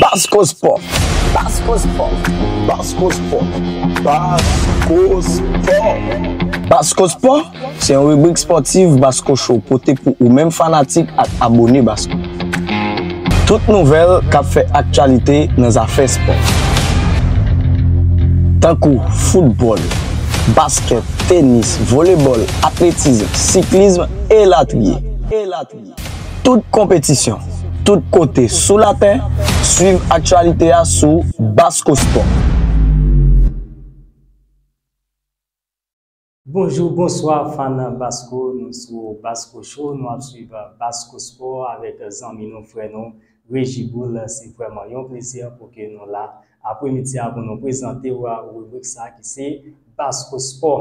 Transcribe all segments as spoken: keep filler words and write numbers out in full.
Basko Spò. Basko Spò. Basko Spò. Basko Spò. Basko Spò, se yon ribrik spòtif Basko Show pote pou ou menm fanatik ak abone Basko. Tout nouvèl k ap fè aktyalite nan zafè spò. Tankou foutbòl, baskèt, tenis, volebòl, atletizm, siklism, elatriye. Elatriye. Tout konpetisyon, tout kote sou latè, swiv aktyalite a sou Basko Spò. Bonjou, bonswa, fan Basko, nou sou Basko Show, nou ap swiv Basko Spò avèk zanmi nou, frè nou, Regiboul. Se vrèman yon plezi pou ke nou la apremidi a pou nou prezante w ribrik sa ki se Basko Spò.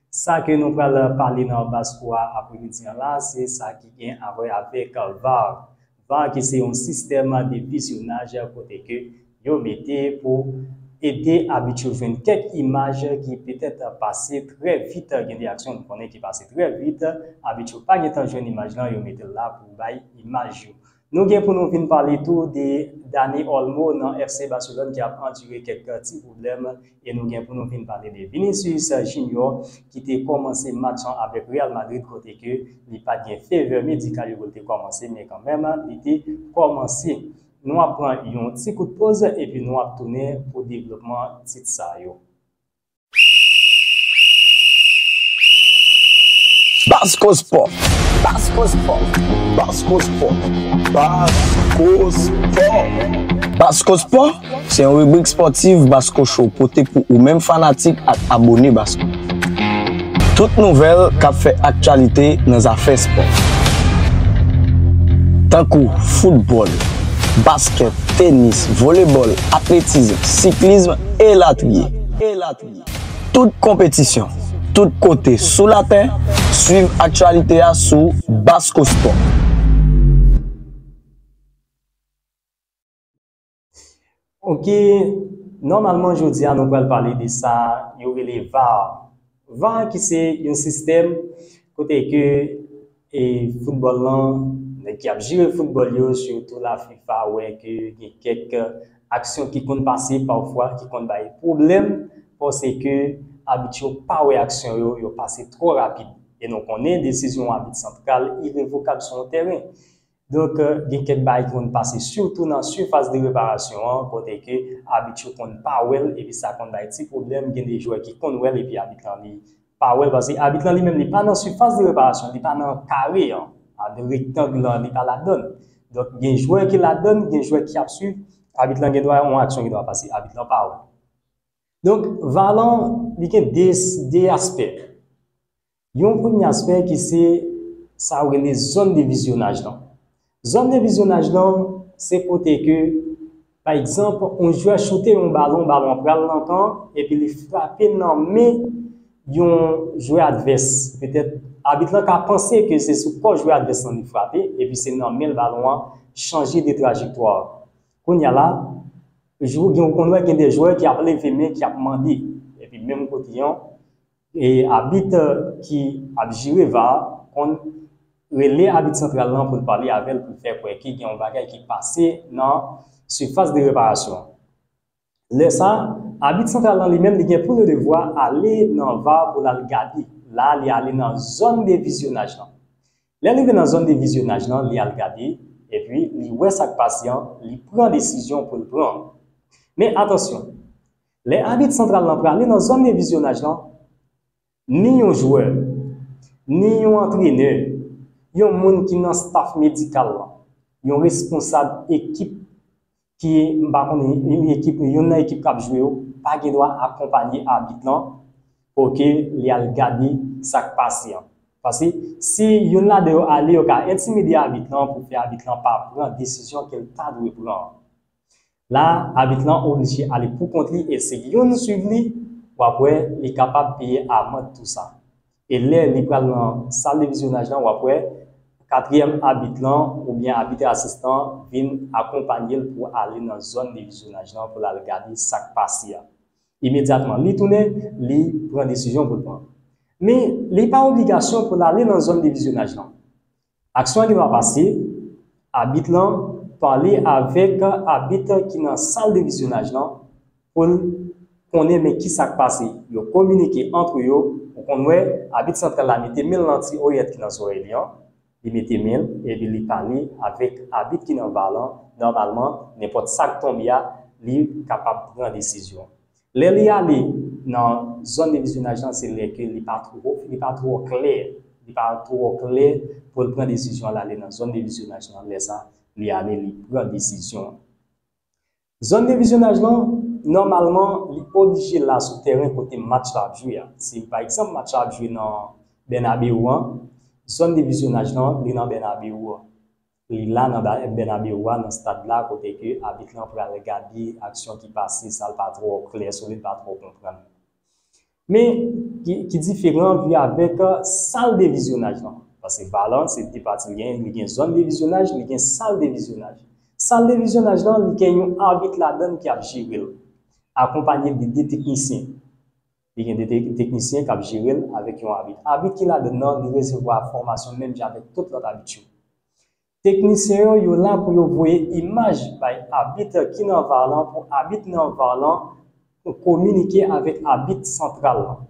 Sa ke nou pral pale nan Basko a apremidi an la, se sa ki gen a wè avèk var. var ki se yon sistèm de vizyonaj kote ke yo mete pou ede abit yo jwenn kèk imaj ki petèt pase trè vit. Gen de aksyon nou konnen ki pase trè vit, abit yo pa gentan jwenn imaj lan, yo mete l la pou bay imaj yo. Nou gen pou nou vin pale tou de Dani Olmo nan F C Barcelone ki ap andire kèk ti pwoblèm. E nou gen pou nou vin pale de Vinicius Junior ki te kòmanse match lan avèk Real Madrid kote ke li pa t gen favè medikal yo pou l te kòmanse, men kanmenm li te kòmanse. Nou ap pran yon ti kout poz epi nou ap tounen pou devlopman tit sa yo. Basko Spò. Basko Spò. Basko Spò. Basko Spò. Basko Spò, se yon ribrik spòtif Basko Show pote pou ou menm fanatik ak abone Basko. Tout nouvèl k ap fè aktyalite nan zafè spò. Tankou foutbòl, baskèt, tenis, volebòl, atletizm, siklism, elatriye. Elatriye. Tout konpetisyon, tout kote sou latè, swiv aktyalite a sou Basko Spò. Ok, nòmalman jodi a nou pral pale de sa yo rele var. var ki se yon sistèm kote ke e foutbòl lan, nèg ki ap jere foutbòl yo, sitou la fifa wè ke gen kèk aksyon ki konn pase pafwa ki konn bay pwoblèm, paske abit yo pa wè aksyon yo, yo pase twò rapid. E nou konnen desizyon abit santral irevokab sou yon tèren. Donk, gen kèk bagay ki konn pase sitou nan sifas de reparasyon an, kote ke abit yo konn pa wè l, epi sa konn bay ti pwoblèm, gen de jwè ki konn wè l, epi abit lan li pa wè l, paske abit lan li menm li pa nan sifas de reparasyon, li pa nan kare an, a, nan rektang lan, li pa ladann. Donk, gen jwè ki ladann, gen jwè ki ap swiv, abit lan gen dwa, yon aksyon gen dwa pase, abit lan pa wè. Donk, var lan, li gen de, de aspè. Yon premye aspè ki se sa yo rele zòn de vizyonaj lan. Zòn de vizyonaj lan, se kote ke, pa egzanp, yon jwè choute yon balon, balon an pral nan kan, epi li frape nan men yon jwè advès. Petèt, abit lan ka panse ke se sou kò jwè advès lan li frape, epi se nan men l balon an chanje de trajektwa. Kounye a la, jou, gen, ou konn wè gen de jwè ki ap leve men, ki ap mande. Epi menm kote an, e abit ki ap jere var konn rele abit santral lan pou l pale avè l, pou l fè kwè ke gen yon bagay ki pase nan sifas de reparasyon an. Lè sa, abit santral lan li menm, li gen pou l devwa ale nan var pou l al gade. La, li ale nan zòn de vizyonaj lan. Lè l rive nan zòn de vizyonaj lan, li al gade, epi li wè sa k pase an, li pran desizyon pou l pran. Men atansyon, lè abit santral lan prale nan zòn de vizyonaj lan, ni yon jwè, ni yon antrenè, yon moun ki nan staf medikal lan, yon responsab ekip ki, m pa konnen, yon ekip, youn nan ekip k ap jwe yo, pa gen dwa akonpanye abit lan pou ke li al gade sa k pase an. Paske si youn ladan yo ale, yo ka entimide abit lan pou fè abit lan pa pran desizyon ke l ta dwe pran an. La, abit lan oblije ale pou kont li e si youn swiv li, w ap wè li kapab peye amann tou sa. E lè li pral nan sal de vizyonaj lan, w ap wè katriyèm abit lan oubyen abit asistan vin akonpanye l pou ale nan zòn de vizyonaj lan pou l al gade sa k pase a. Imedyatman, li tounen, li pran desizyon pou l pran. Men, li pa obligasyon pou l ale nan zòn de vizyonaj lan. Aksyon an gen dwa pase, abit lan pale avèk abit ki nan sal de vizyonaj lan pou l konnen men ki sa k pase. Yo kominike antre yo, ou konn wè, abit santral la mete men l nan ti orèt ki nan zòrèy li an, li mete men l, epi li pale avèk abit ki nan var lan, nòmalman, nenpòt sa k tonbe a, li kapab pran desizyon. Lè li ale nan zòn de vizyonaj lan, se lè ke li pa twò, li pa twò klè, li pa twò klè pou l pran desizyon al ale nan zòn de vizyonaj lan, lè sa, li ale, li pran desizyon an. Zòn de vizyonaj lan, nòmalman, li oblije la sou tèren kote match la ap jwe a. Si, pa egzanp, match la ap jwe nan Bernabéu an, zòn de vizyonaj lan, li nan Bernabéu an. Li la nan Ba-, Bernabéu a, nan stad la, kote ke abit lan pral gade aksyon ki pase, sa l pa twò klè sou li, l pa twò konprann. Men, ki, ki diferan vi avèk sal de vizyonaj lan. Paske var lan, se de pati li gen, li gen zòn de vizyonaj, li gen sal de vizyonaj. Sal de vizyonaj lan, li gen yon abit ladan l ki ap jere l, akonpanye de de teknisyen. Li gen de te-, teknisyen k ap jere l avèk yon abit. Abit ki ladan nan, li resevwa fòmasyon menm jan avèk tout lòt abit yo. Teknisyen yo, yo la pou yo voye imaj bay abit ki nan var lan, pou abit nan var lan kominike avèk abit santral lan.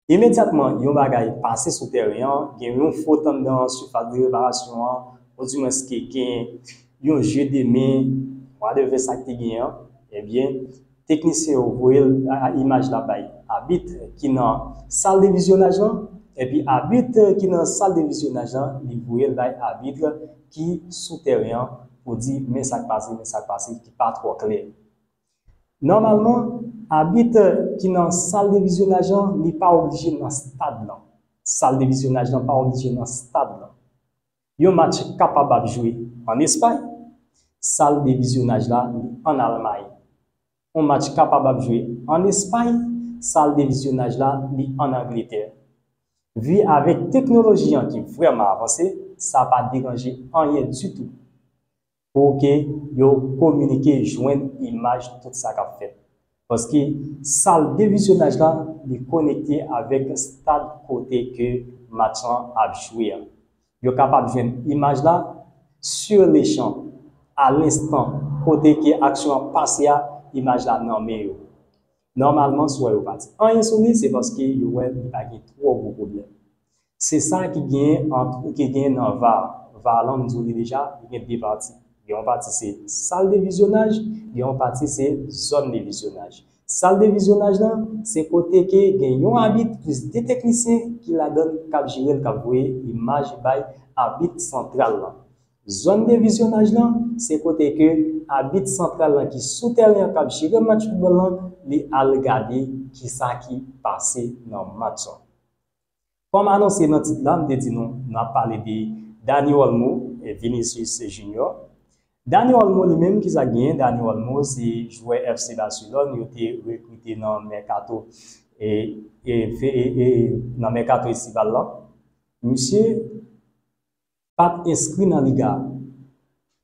Imedyatman, yon bagay pase sou tèren an, gen yon fot anndan sifas de reparasyon an, odimwens ke gen yon je de men, whatever sa k te gen an, ebyen, teknisyen yo voye l, a, a, imaj la bay abit ki nan sal de vizyonaj lan, epi abit ki nan sal de vizyonaj lan, li voye l bay abit ki sou tèren an pou di, men sa k pase, men sa k pase, ki pa twò klè. Nòmalman, abit ki nan sal de vizyonaj lan, li pa oblije nan stad lan. Sal de vizyonaj lan pa oblije nan stad lan. Yon match kapab ap jwe ann Espay, sal de vizyonaj la li ann Almay. Yon match kapab ap jwe ann Espay, sal de vizyonaj la li ann Angletè. Vi avèk teknoloji an ki vrèman avanse, sa pa deranje anyen ditou pou ke yo kominike, jwenn imaj tout sa k ap fèt. Paske sal de vizyonaj la, li konekte avèk stad kote ke match lan ap jwe a. Yo kapab jwenn imaj la sur le champ, a lenstan, kote ke aksyon an pase a, imaj la nan men yo. Nòmalman, si w wè yo pa di anyen sou li, se paske yo wè li pa gen twò gwo pwoblèm. Se sa ki gen ant, ki gen nan var. Var lan, m di w li deja, li gen de pati. Gen yon pati se sal de vizyonaj, gen yon pati se zòn de vizyonaj. Sal de vizyonaj lan, se kote ke gen yon abit plis de teknisyen ki ladan l k ap jere l, k ap voye imaj bay abit santral lan. Zòn de vizyonaj lan, se kote ke abit santral lan ki sou tèren an k ap jere match foutbòl lan, li al gade kisa ki pase nan match lan. Kòm anonse nan tit la, m te di nou, n ap pale de Dani Olmo e Vinicius Junior. Dani Olmo li menm, kisa k genyen? Dani Olmo se jwè F C Barcelone, yo te rekrite nan mèkato, e, e, e, e, nan mèkato estival lan. Misye pa t enskri nan liga a.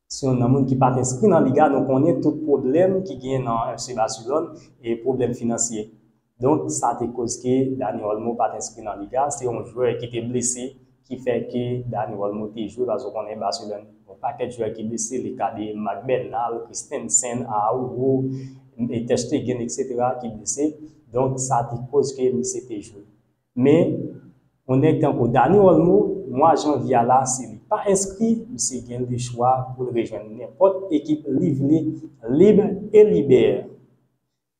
Se yon nan moun ki pa t enskri nan liga a, nou konnen tout pwoblèm ki genyen nan F C Barcelone e pwoblèm finansye. Donk, sa te koz ke Dani Olmo pa t enskri nan liga a. Se yon jwè ki te blese, ki fè ke Dani Olmo te jwe, paske w konnen Barcelone, yon pakèt jwè ki blese, le ka de Marc Bernal, Christensen, Araujo, e Ter Stegen, et cetera, ki blese. Donk, sa te koz ke misye te jwe. Men, yon nèg tankou Dani Olmo, mwa janvye a la, si li pa enskri, misye gen lechwa pou l rejwenn nenpòt ekip li vle, lib e libè.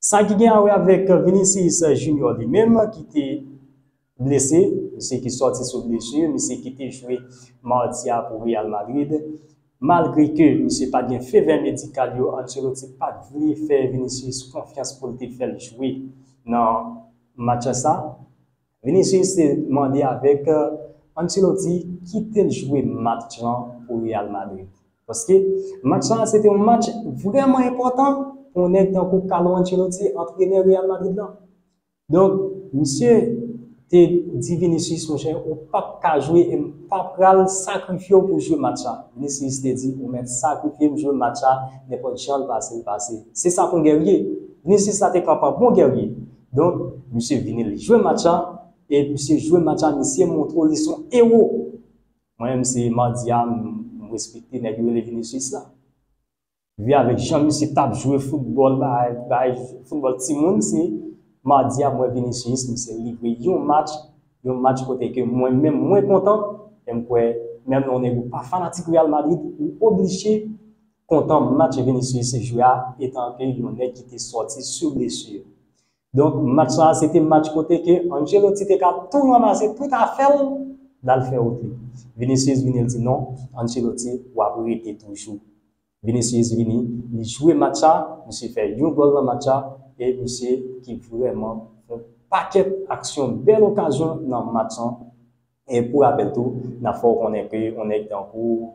Sa ki gen a wè avèk Vinicius Junior li menm, ki te blese, misye ki sòti sou blesi, misye ki te jwe madi a pou Real Madrid. Malgre ke misye pa t gen fè vè medikal yo, Ancelotti pa t vle fè Vinicius konfyans pou l te fè l jwe nan match sa. Vinicius te mande avèk, euh, Ancelotti kite l jwe match lan pou Real Madrid. Paske match lan se te yon match vrèman enpòtan pou yon nèg tankou Carlo Ancelotti, antrenè Real Madrid lan. Donk, misye te di Vinicius, monchè, ou p ap ka jwe e m pa pral sakrifye w pou jwe match la. Vinicius te di, ou mèt sakrifye m jwe match la, nenpòt jan l pase, l pase. Se sa pou n gen ye. Vinicius la te kanpe an bon gèrye. Donk, misye vini li jwe match la, e misye jwe match la, misye montre w li se yon ewo. Mwen menm, se madi a, m, m, respekte nèg yo rele Vinicius la. Vi avèk jan misye t ap jwe foutbòl, bay, bay foutbòl timoun, se madi a mwen Vinicius, misye livre yon match, yon match kote ke mwen menm mwen kontan, e m kwè menm lè yon nèg ou pa fanatik Real Madrid, ou oblije kontan match Vinicius jwe a, etan ke yon nèg ki te sòti sou blesi. Donk, match sa a, se te match kote ke Ancelotti te ka tou ranmase tout afè l, l al fè wout li. Vinicius vini, l di non, Ancelotti, w ap rete toujou. Vinicius vini, li jwe match sa, misye fè yon gòl nan match sa, e misye ki vrèman fè yon pakèt aksyon, bèl okazyon nan match sa. E pou rapèl tou, n ap fè w konnen ke yon nèg tankou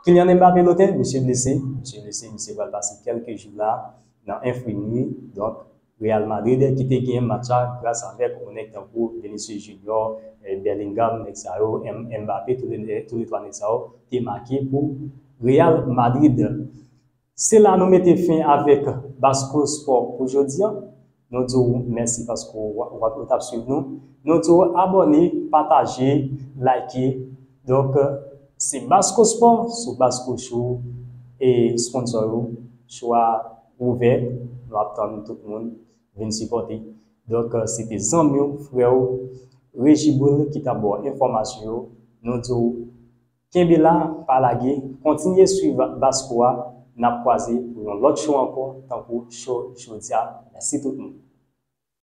Kylian Mbappé Lotin, misye blese, misye blese, misye pral pase kèlke jou la nan enfimri. Donk, Real Madrid ki te genyen match la gras avèk yon nèg tankou Vinicius Junior, eh, Bellingham, nèg sa yo, M- Mbappé, tou le, tou le twa nèg sa yo te make pou Real Madrid. Se la nou mete fen avèk Basco Sport pou jodi a. Nou di w mèsi paske w, w, w t ap swiv nou. Nou di w abòne, pataje, like. Donk, se Basco Sport sou Basco Show e sponsor yo. Show a ouvè, nou ap tann tout moun vin sipòte. Donk, se te zanmi w, frè w, Regiboul ki t ap ba w enfòmasyon yo. Nou di w kenbe la, pa lage, kontinye swiv Basco a, n ap kwaze pou yon lòt show ankò, tankou show jodi a. Mèsi tout moun.